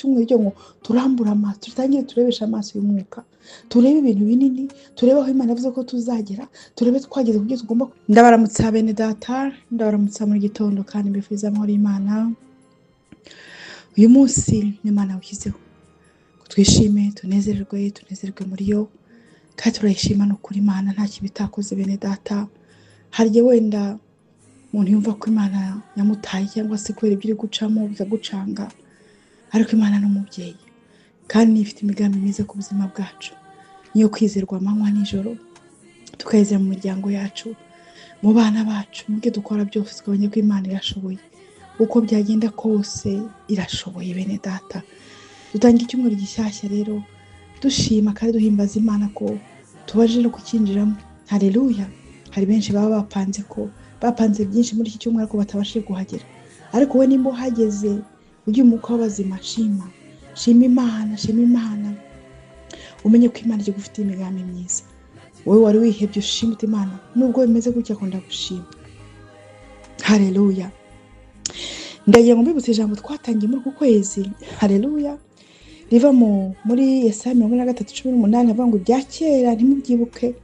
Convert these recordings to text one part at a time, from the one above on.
cyumweru ngo turambure amaso, tutangire turebeshe amaso y'umwuka, turebe ibintu binini, turebe aho Imana yavuze ko tuzagera, turebe twageze ku byo tugomba. Ndabaramutsa bene data, ndabaramutsa muri gitondo kandi mbifuriza amahoro y'Imana. Uyu munsi ni Imana yawushyizeho twishime, tunezererwe, tunezerwe muri yo, kandi turayishima no kuri Imana nta kibi itakoze bene data. Hari igihe wenda umuntu yumva ko Imana yamutaye cyangwa se kubera ibyo iri gucamo bikagucanga, ariko Imana ni umubyeyi kandi ifite imigambi myiza ku buzima bwacu, niyo kwizerwa amanywa nijoro, tukayizera mu miryango yacu, mu bana bacu, mu byo dukora byose, tukabona ko Imana irashoboye. Uko byagenda kose irashoboye bene data. Dutanga icyumweru gishyashya rero dushima kandi duhimbaza Imana ko tubaje no kukinjiramo. Haleluya! Hari benshi baba bapanze ko bapanze byinshi muri iki cyumweru ko batabashije kuhagera, ariko wowe nimba uhageze ujye umwuka w'abazima, shima, shima Imana, shima Imana, umenye ko Imana igufitiye imigambi myiza. Wowe wari wihebye ushima Imana, nubwo bimeze gutya akunda gushima. Haleluya! Ndagira ngo mbibutse ijambo twatangiye muri uku kwezi. Haleluya! Riva muri Yesaya 43:18, avuga ngo ibya kera ntimubyibuke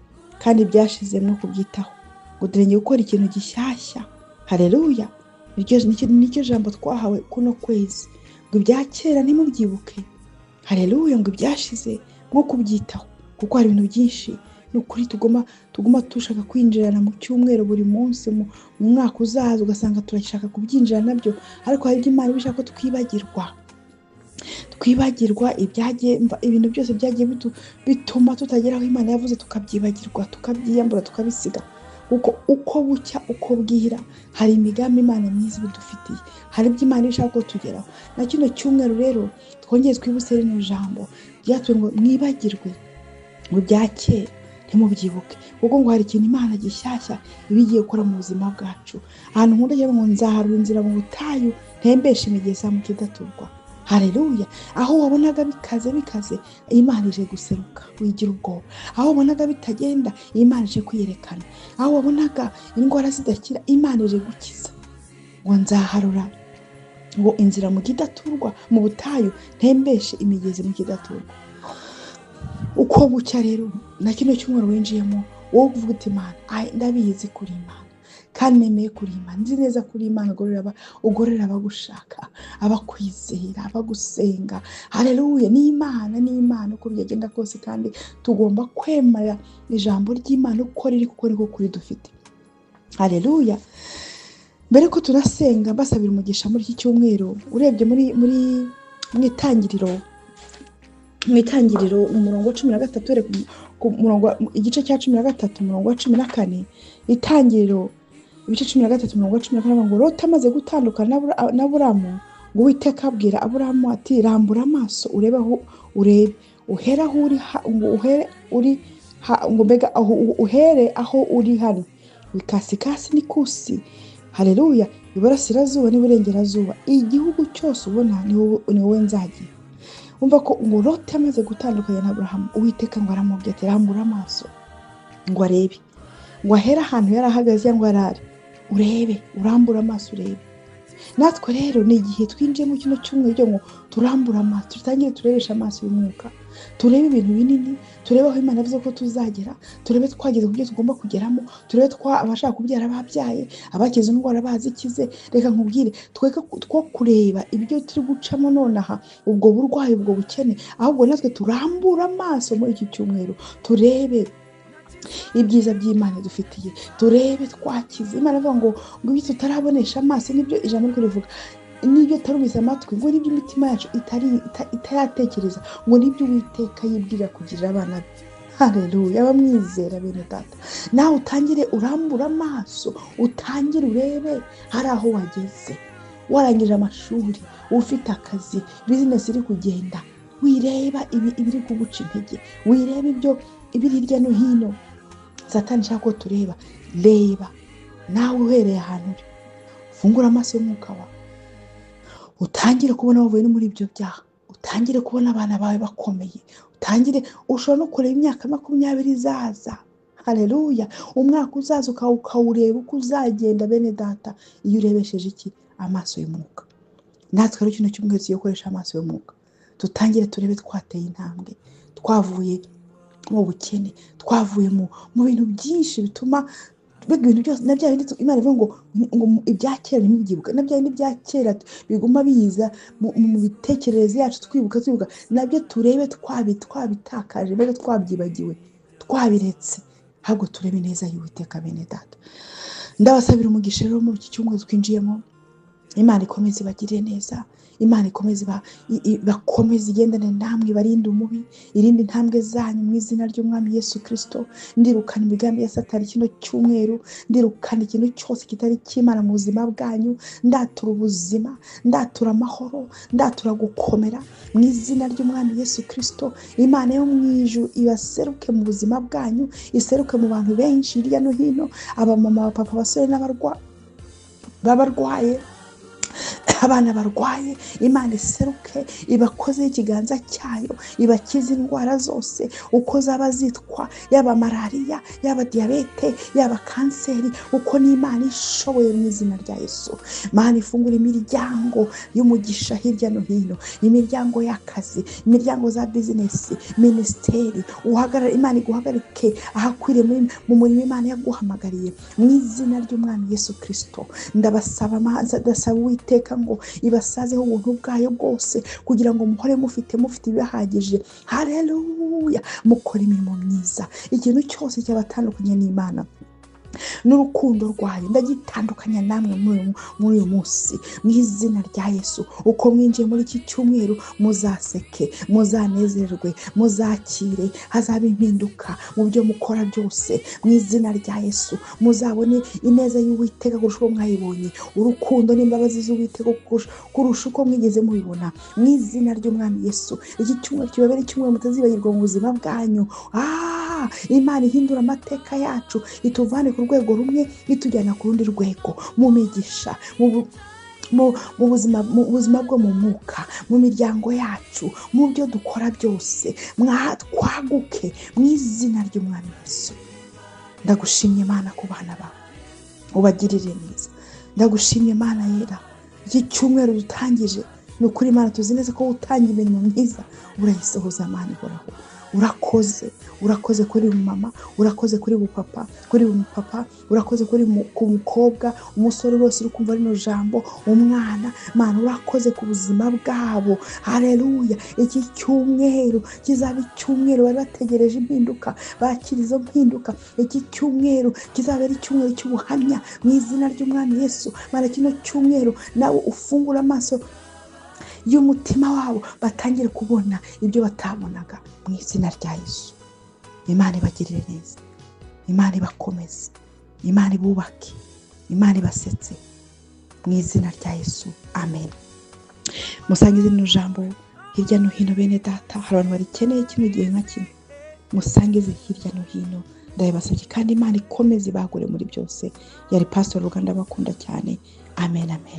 kandi byashizemo kubyitaho, ngo dore gukora ikintu gishyashya. Haleluya! Nicyo jambo twahawe kuno kwezi, ngo ibya kera ntimubyibuke. Haleluya! Ngo ibyashize nko kubyitaho, kuko hari ibintu byinshi nukuri tuguma dushaka kwinjirana mu cyumweru buri munsi, mu mwaka uzaza ugasanga turashaka kubyinjira nabyo, ariko hari ibyo Imana ibishaka ko twibagirwa. Twibagirwa ibyagiye, ibintu byose byagiye bituma tutagera aho Imana yavuze, tukabyibagirwa, tukabyiyambura, tukabisiga. Kuko uko bucya uko bwira hari imigambi Imana myiza ibidufitiye, hari ibyo Imana ishaka ko tugeraho. Na kino cyumweru rero twongeye twibutse rino jambo ryatuwe ngo mwibagirwe ngo ibya kera ntimubyibuke, kuko ngo hari ikintu Imana gishyashya iba igiye gukora mu buzima bwacu. Ahantu nkunda cyangwa ngo nzaharura inzira mu butayu, ntembeshe imigezi mu kidaturwa. Haleluya! Aho wabonaga bikaze bikaze, Imana ije guseruka, wigira ubwoba. Aho wabonaga bitagenda, Imana ije kwiyerekana. Aho wabonaga indwara zidakira, Imana ije gukiza. Ngo nzaharura ngo inzira mu kidaturwa mu butayu, ntembeshe imigezi mu kidaturwa. Uko bucya rero na kino cyumweru winjiyemo, wowe uvuga uti Imana, ndabizi kuri Imana kandi nemeye kuri Imana, nzi neza kuri Imana, ugororera abagushaka, abakwizera, abagusenga. Haleluya! Ni Imana, ni Imana uko byagenda kose, kandi tugomba kwemera ijambo ry'Imana uko riri, kuko niko kuri dufite. Haleluya! Mbere ko tunasenga mbasabira umugisha muri iki cyumweru, urebye muri mu itangiriro, mu murongo wa 13, ku murongo igice cya 13 umurongo wa 14, itangiriro ibice 13 umurongo wa 14, ngo Loti amaze gutandukana na Aburamu, ngo Uwiteka abwira Aburamu ati rambura amaso urebe aho urebe, uhere aho uri, ngo uhere uri, ngo mbega aho uhere aho uri hano, wikasikasi n'ikusi. Haleluya! Iburasirazuba n'iburengerazuba, igihugu cyose ubona ni wowe nzagiye. Umva ko ngo Loti amaze gutandukana na Aburahamu, Uwiteka ngo aramubwira ati rambura amaso ngo arebe, ngo ahere ahantu yari ahagaze cyangwa yari ari, urebe, urambura amaso urebe. Natwe rero ni igihe twinjiye mu kino cyumweru ngo turambure amaso, tutangire turebeshe amaso y'umwuka, turebe ibintu binini, turebe aho Imana yavuze ko tuzagera, turebe twageze ku byo tugomba kugeramo, turebe abashaka kubyara babyaye, abakize indwara bazikize. Reka nkubwire, tweke two kureba ibyo turi gucamo nonaha, ubwo burwayi, ubwo bukene, ahubwo natwe turambura amaso muri iki cyumweru, turebe ibyiza by'Imana dufitiye, turebe twakize. Imana ivuga ngo ibyo tutarabonesha amaso, nibyo ijambo riko rivuga, nibyo tutarumvise amatwi, ngo nibyo imitima yacu itaratekereza, ngo nibyo Uwiteka yibwira kugirira abana be. Haleluya! Abamwizera bene data, nawe utangire urambura amaso, utangire urebe hari aho wageze, warangije amashuri, ufite akazi, business iri kugenda, wireba ibiri kuguca intege, wireba ibyo ibiri hirya no hino Satani ashaka ko tureba. Reba nawe uhereye ahantu uri, fungura amaso y'umwuka wawe, utangire kubona wavuye no muri ibyo byaha, utangire kubona abana bawe bakomeye, utangire ushobora no kureba imyaka 20 izaza. Haleluya! Umwaka uzaza ukawureba uko uzagenda bene data, iyo urebesheje iki? Amaso y'umwuka. Natwe rero kino cyumweru tugiye gukoresha amaso y'umwuka, Tutangire turebe twateye intambwe, twavuye mu bukene, twavuye mu bintu byinshi bituma ibintu byose na bya bindi Imana ivuga ngo ibya kera ntibibyibuka, na bya bindi bya kera biguma biza mu bitekerereze yacu, twibuka nabyo turebe twabitakaje, mbega twabyibagiwe, twabiretse, ahubwo turebe neza y'Uwiteka. Bene data, ndabasabira umugisha rero muri iki cyumweru twinjiyemo. Imana ikomeze ibagirire neza, Imana ikomeze bakomeze igendane namwe, ibarinde umubi, irinde intambwe zanyu mu izina ry'Umwami Yesu Kristo. Ndirukana imigambi ya Satani kino cyumweru, ndirukana ikintu cyose kitari cy'Imana mu buzima bwanyu. Ndatura ubuzima, ndatura amahoro, ndatura gukomera mu izina ry'Umwami Yesu Kristo. Imana yo mu ijuru ibaseruke mu buzima bwanyu, iseruke mu bantu benshi hirya no hino, abamama, abapapa, abasore n'abarwaye, abana barwaye. Imana iseruke ibakozeho ikiganza cyayo, ibakize indwara zose uko zaba zitwa, yaba malariya, yaba diyabete, yaba kanseri, uko ni Imana ishoboye mu izina rya Yesu. Imana ifungura imiryango y'umugisha hirya no hino, imiryango y'akazi, imiryango za bizinesi, minisiteri. Uhagarare, Imana iguhagarike ahakwiriye mu murimo Imana yaguhamagariye mu izina ry'Umwami Yesu Kristo. Ndabasaba, ndasaba Uwiteka ngo ibasazeho ubuntu bwayo bwose, kugira ngo muhore mufite ibihagije. Haleluya! Mukora imirimo myiza. Ikintu cyose cyabatandukanye n'Imana n'urukundo rwayo ndagitandukanya namwe muri uyu munsi mu izina rya Yesu. Uko mwinjiye muri iki cyumweru, muzaseke, muzanezerwe, muzakire, hazaba impinduka mu byo mukora byose mu izina rya Yesu. Muzabone ineza y'Uwiteka kurusha uko mwayibonye, urukundo n'imbabazi z'Uwiteka kurusha uko mwigeze mubibona mu izina ry'Umwami Yesu. Iki cyumweru kibabere icyumweru mutazibagirwa mu buzima bwanyu. Imana ihindura amateka yacu, ituvane ku rwego rumwe itujyana ku rundi rwego, mu migisha, mu buzima bwo mu mwuka, mu miryango yacu, mu byo dukora byose, twaguke mu izina ry'Umwami Yesu. Ndagushimye Imana ku bana bawe, ubagirire neza. Ndagushimye Imana yera, iki cyumweru dutangije, ni ukuri Imana tuzi neza ko utangira imirimo myiza urayisohoza. Imana ihoraho, urakoze, urakoze kuri mama, urakoze kuri papa, kuri papa, urakoze kuri ku mukobwa, umusore wese uri kumva rino jambo, umwana. Mana urakoze ku buzima bwabo. Haleluya! Iki cyumweru kizaba icyumweru bari bategereje impinduka, bakira izo mpinduka. Iki cyumweru kizaba ari icyumweru cy'ubuhamya mu izina ry'Umwami Yesu. Mana kino cyumweru nawe ufungura amaso y'umutima wabo, batangire kubona ibyo batabonaga mu izina rya Yesu. Imana ibagirire neza, Imana ibakomeze, Imana ibubake, Imana ibasetse mu izina rya Yesu. Amen. Musangize rino jambo hirya no hino bene data, hari abantu barikeneye kino gihe nka kino. Musangize hirya no hino, ndabibasabye, kandi Imana ikomeze ibagure muri byose. Yari Pastor Ruganda, bakunda cyane. Amen, amen.